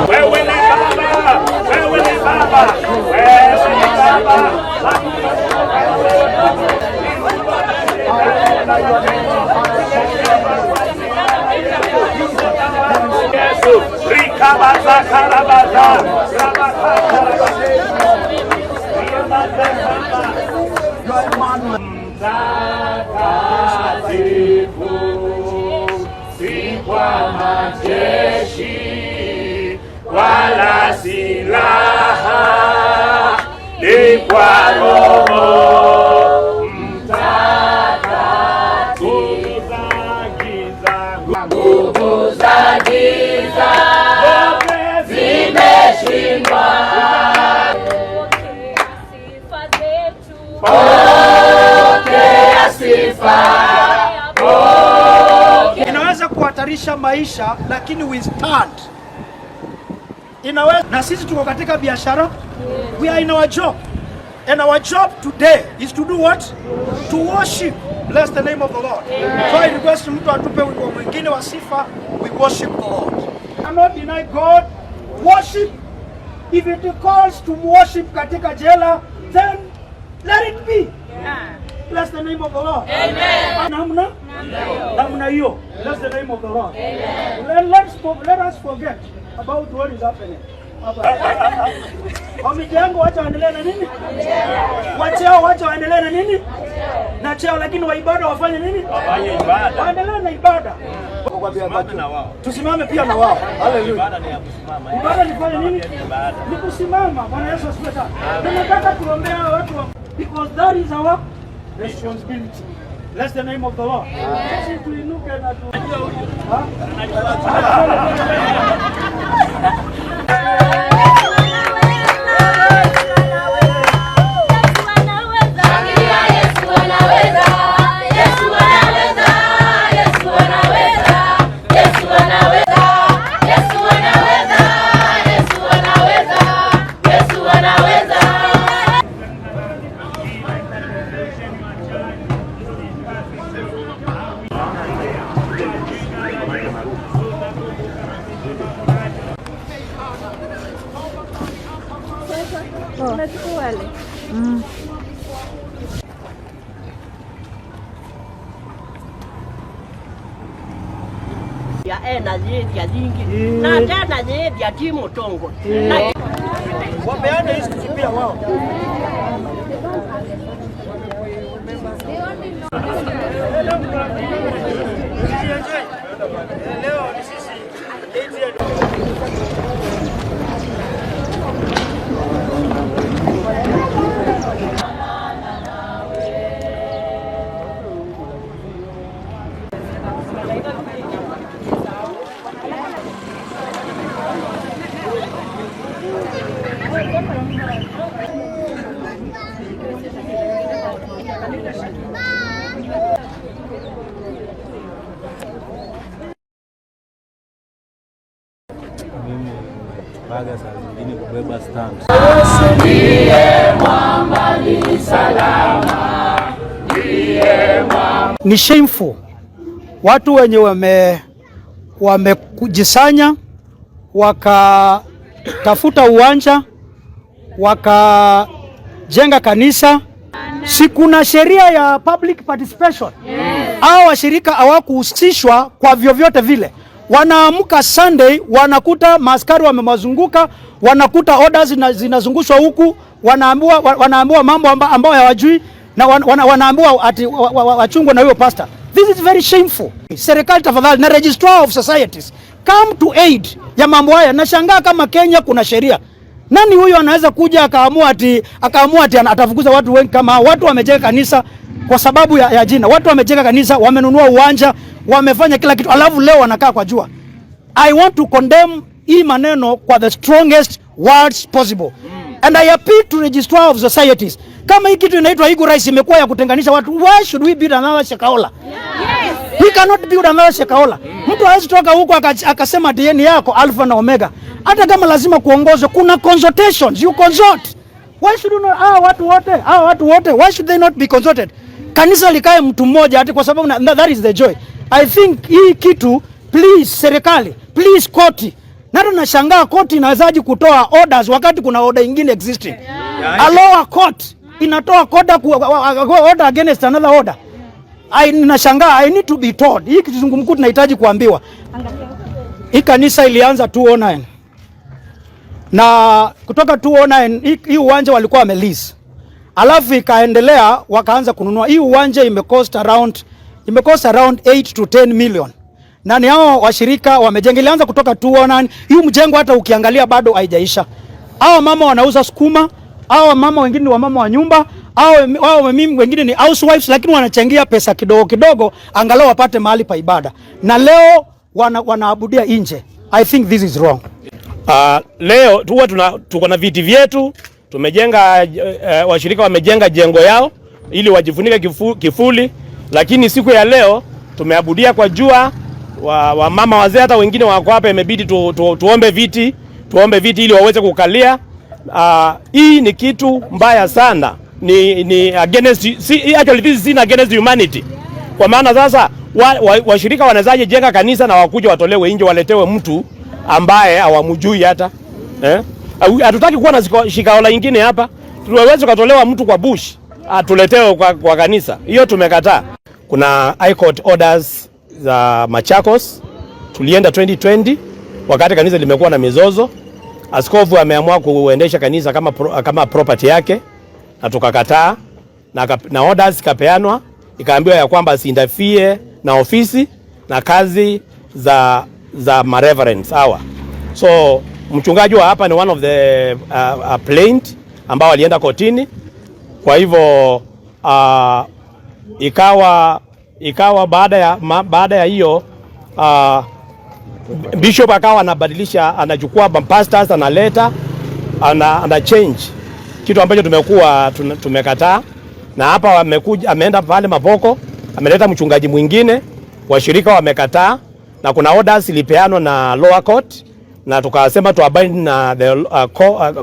Wewe ni Baba, wewe ni Baba, wewe ni Baba. Yesu, rikabaza karabaza, Mtakatifu, si kwa majeshi wala silaha, ni kwa Roho Mtakatifu. Nguvu za giza zimeshindwa. Sifa zetu. Pokea sifa. Inaweza kuhatarisha maisha, lakini we stand. Inaweza, na sisi tuko katika biashara. We are in our job. And our job today is to do what? To worship. Bless the name of the Lord. So I request mtu atupe wimbo mwingine wa sifa. We worship the Lord. Cannot deny God. Worship. If it calls to worship katika jela, then let it be. Bless the name of the Lord. Amen. Namna? Namna hiyo. Bless the name of the Lord. Amen. Let us forget about what is happening. Hapa. Kwa mijengo wacha waendelee na nini? Wacheo wacha waendelee na nini? Na cheo, lakini wa ibada wafanye nini? Wafanye ibada. Waendelee na ibada. Tusimame na wao. Tusimame pia na wao. Hallelujah. Ibada ni ya kusimama. Ibada ni fanya nini? Ibada. Ni kusimama. Bwana Yesu asifiwe sana. Tunataka kuombea watu wa, because that is our responsibility. Bless the name of the Lord. Sisi tuinuke na tu. Ha? Yesu anaweza. Yesu anaweza. Yesu anaweza. Yesu anaweza. Yesu anaweza. Yesu anaweza. Yesu anaweza. Ya ena yethia nyingi na tena yethia ti mutongo na Wapeane hizi pia wao. Leo ni sisi ATN. Mimi baga saa zingine kubeba stand. Ni shameful watu wenye wamekujisanya wakatafuta uwanja wakajenga kanisa. Si kuna sheria ya public participation? Hao washirika hawakuhusishwa kwa vyovyote vile. Wanaamka Sunday wanakuta maaskari wamewazunguka, wanakuta orders zinazungushwa huku, wanaambiwa mambo ambayo hawajui na wanaambiwa ati wachungwe na huyo pastor. This is very shameful. Serikali tafadhali na Registrar of Societies come to aid ya mambo haya. Nashangaa kama Kenya kuna sheria. Nani huyu anaweza kuja akaamua ati atafukuza watu wengi kama hao? Watu wamejenga kanisa kwa sababu ya jina. Watu wamejenga kanisa, wamenunua uwanja, wamefanya kila kitu, alafu leo wanakaa kwa jua. I want to condemn hii maneno kwa the strongest words possible. And I appeal to Registrar of Societies. Kama hii kitu inaitwa Eagle Rise imekuwa ya kutenganisha watu, why should we build another Shakahola? We cannot build another Shakahola. Mtu hawezi toka huko akasema DNA yako Alpha na Omega. Hata kama lazima kuongozwe, kuna consultations, you consult. Why should you not, hawa watu wote, why should they not be consulted? Kanisa likae mtu mmoja ati kwa sababu that is the joy. I think hii kitu, please serikali, please koti. Na tunashangaa koti inawezaje kutoa orders wakati kuna order ingine existing. A lower court inatoa order against another order. Nashangaa, I need to be told. Hii kizungumkuti tunahitaji kuambiwa. Hii kanisa ilianza 2009 na kutoka 2009 hii uwanja walikuwa wamelease, alafu ikaendelea wakaanza kununua hii uwanja. Imecost around 8 to 10 million na ni hao washirika wamejenga. Ilianza kutoka 2009. Hii mjengo hata ukiangalia bado haijaisha. Hao mama wanauza sukuma, hao mama wengine ni wamama wa nyumba, hao mimi wengine ni housewives, lakini wanachangia pesa kidogo kidogo angalau wapate mahali pa ibada, na leo wanaabudia nje. I think this is wrong. Leo tuwa tuko na viti vyetu tumejenga, washirika wamejenga jengo yao ili wajifunike kifuli, lakini siku ya leo tumeabudia kwa jua. Wa mama wazee hata wengine wako hapa, imebidi tuombe viti ili waweze kukalia. Hii ni kitu mbaya sana, ni against, si, actually this is sin against humanity, kwa maana sasa washirika wanawezaje jenga kanisa na wakuja watolewe nje waletewe mtu ambaye hawamjui hata, eh? Hatutaki kuwa na Shakahola ingine hapa. Tuweze katolewa mtu kwa bush atuletewe kwa kanisa, hiyo tumekataa. Kuna High Court orders za Machakos, tulienda 2020 wakati kanisa limekuwa na mizozo. Askofu ameamua kuendesha kanisa kama property yake na tukakataa, na orders ikapeanwa, ikaambiwa ya kwamba asiinterfere na ofisi na kazi za mareverends hawa. So mchungaji wa hapa ni one of the plaintiff ambao walienda kotini. Kwa hivyo ikawa baada ya hiyo bishop akawa anabadilisha, anachukua pastors analeta, ana change kitu ambacho tumekuwa tumekataa, na hapa wamekuja, ameenda pale Mavoko ameleta mchungaji mwingine, washirika wamekataa, na kuna orders ilipeanwa na lower court, na tukasema tu abide na the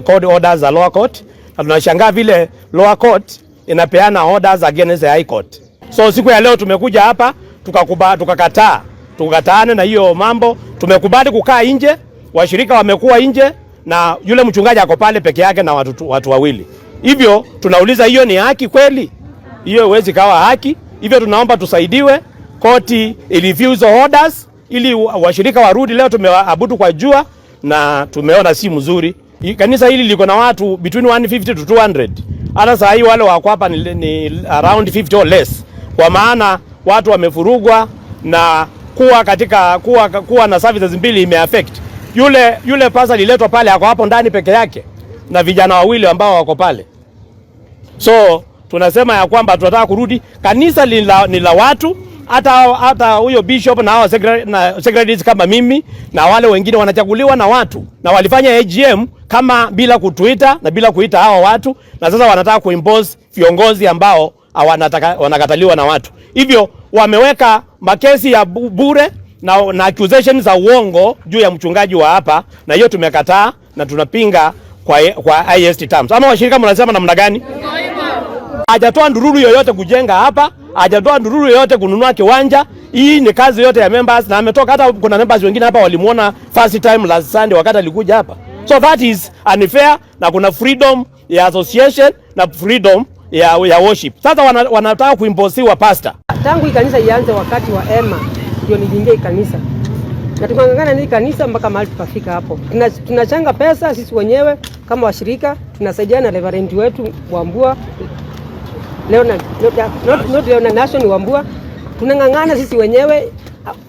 court orders za lower court, na tunashangaa vile lower court inapeana orders against the high court. So siku ya leo tumekuja hapa tukakataa, tukakataane na hiyo mambo. Tumekubali kukaa nje, washirika wamekuwa nje na yule mchungaji ako pale peke yake na watu wawili. Hivyo tunauliza, hiyo ni haki kweli? Hiyo haiwezi kawa haki. Hivyo tunaomba tusaidiwe, koti ireview orders ili washirika warudi. Leo tumeabudu kwa jua na tumeona si mzuri. Kanisa hili liko na watu between 150 to 200. Hata saa hii wale wako hapa ni around 50 or less, kwa maana watu wamefurugwa na kuwa katika kuwa na services mbili imeaffect yule pastor aliletwa pale, ako hapo ndani peke yake na vijana wawili ambao wako pale. So tunasema ya kwamba tunataka kurudi kanisa ni la watu, hata huyo bishop na hao na secretaries kama mimi na wale wengine wanachaguliwa na watu, na walifanya AGM kama bila kutuita na bila kuita hawa watu, na sasa wanataka kuimpose viongozi ambao wanakataliwa na watu. Hivyo wameweka makesi ya bure na accusations za uongo juu ya mchungaji wa hapa, na hiyo tumekataa na tunapinga kwa highest terms. Ama washirika mnasema namna gani? Hajatoa ndururu yoyote kujenga hapa, hajatoa ndururu yoyote kununua kiwanja. Hii ni kazi yote ya members na ametoka. Hata kuna members wengine hapa walimuona first time last Sunday wakati alikuja hapa. So that is unfair, na kuna freedom ya association na freedom ya worship. Sasa wanataka kuimposiwa pastor. Tangu hii kanisa ianze wakati wa Emma ndio niliingia hii kanisa. Na tukang'ang'ana na hii kanisa mpaka mahali tukafika hapo. Tunachanga pesa sisi wenyewe kama washirika, tunasaidiana na reverend wetu Wambua Leonard, not Leonard Nation Wambua. Tunang'ang'ana sisi wenyewe,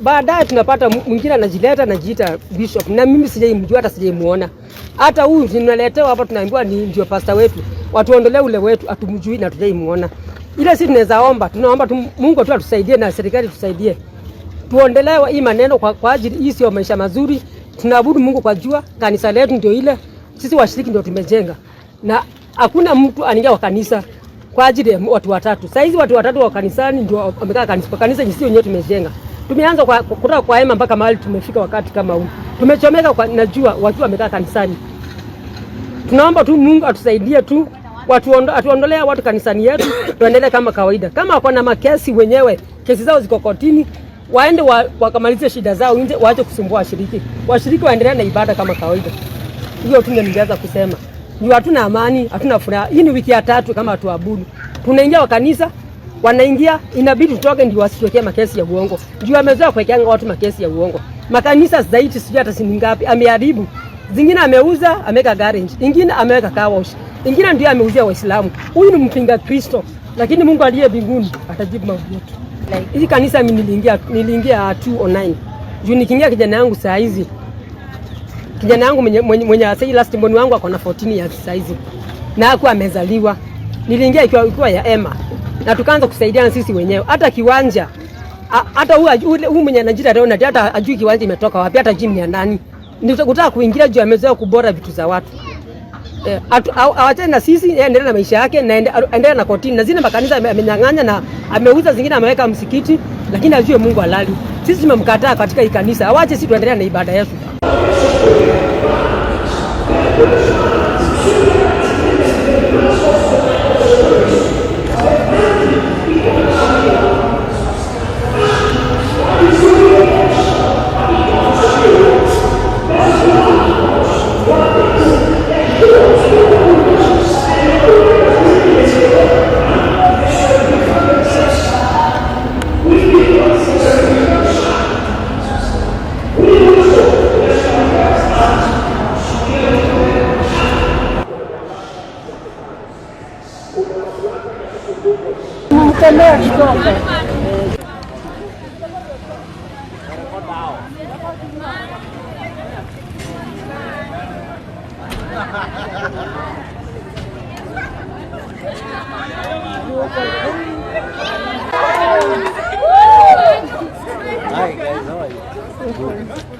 baadaye tunapata mwingine anajileta, anajiita bishop, na mimi sijaimjua hata sijaimuona. Hata huyu tunaletewa hapa tunaambiwa ni ndio pastor wetu, watuondolee ule wetu, hatumjui na hatujaimuona. Ile sisi tunaweza omba, tunaomba tu Mungu tu atusaidie na serikali tusaidie, tuondolewe hii maneno kwa ajili hii sio maisha mazuri. Tunaabudu Mungu kwa jua, kanisa letu ndio ile, sisi washiriki ndio tumejenga, na hakuna mtu anaingia kwa kanisa kwa ajili ya watu watatu. Sasa hizi watu watatu wa kanisani ndio wamekaa kanisa, kwa kanisa sisi wenyewe tumejenga. Tumeanza kwa kutoka kwa hema mpaka mahali tumefika wakati kama huu. Tumechomeka kwa najua wakiwa wamekaa kanisani. Tunaomba tu Mungu atusaidie tu. Atuondolea watu kanisani yetu, tuendelee kama kawaida. Kama wako na makesi wenyewe, kesi zao ziko kotini, waende wakamalize shida zao nje, waache kusumbua washiriki. Washiriki waendelee na ibada kama kawaida. Hiyo tu ndio ningeweza kusema. Juu hatuna amani, hatuna furaha. Hii ni wiki ya tatu kama hatuabudu. Tunaingia wa kanisa, wanaingia, inabidi tutoke ndio wasituwekee makesi ya uongo. Juu amezoea kuwekeanga watu makesi ya uongo. Makanisa zaidi sijui hata si ngapi ameharibu. Zingine ameuza, ameweka garage. Ingine ameweka car wash. Ingine ndio ameuzia Waislamu. Huyu ni mpinga Kristo, lakini Mungu aliye mbinguni atajibu maombi yetu. Hii kanisa mimi niliingia 209. Juu nikiingia kijana yangu saa hizi, kijana yangu mwenye sasa last born wangu ako na 14 years saa hizi. Na hakuwa amezaliwa. Niliingia ikiwa ya Emma. Na tukaanza kusaidiana sisi wenyewe. Hata kiwanja, hata huyu mwenye anajiita Leonard hata ajui kiwanja imetoka wapi, hata gym ni ya nani. Ni kutaka kuingia juu amezoea kubora vitu za watu. Awachane na sisi, yeye endelea na maisha yake na endelea na kotini. Na zile makanisa amenyang'anya na ameuza zingine ameweka msikiti, lakini ajue Mungu halali. Sisi tumemkataa katika hii kanisa. Awache sisi tuendelee na ibada yetu. Mtembea kidogo. Hi guys, how are you?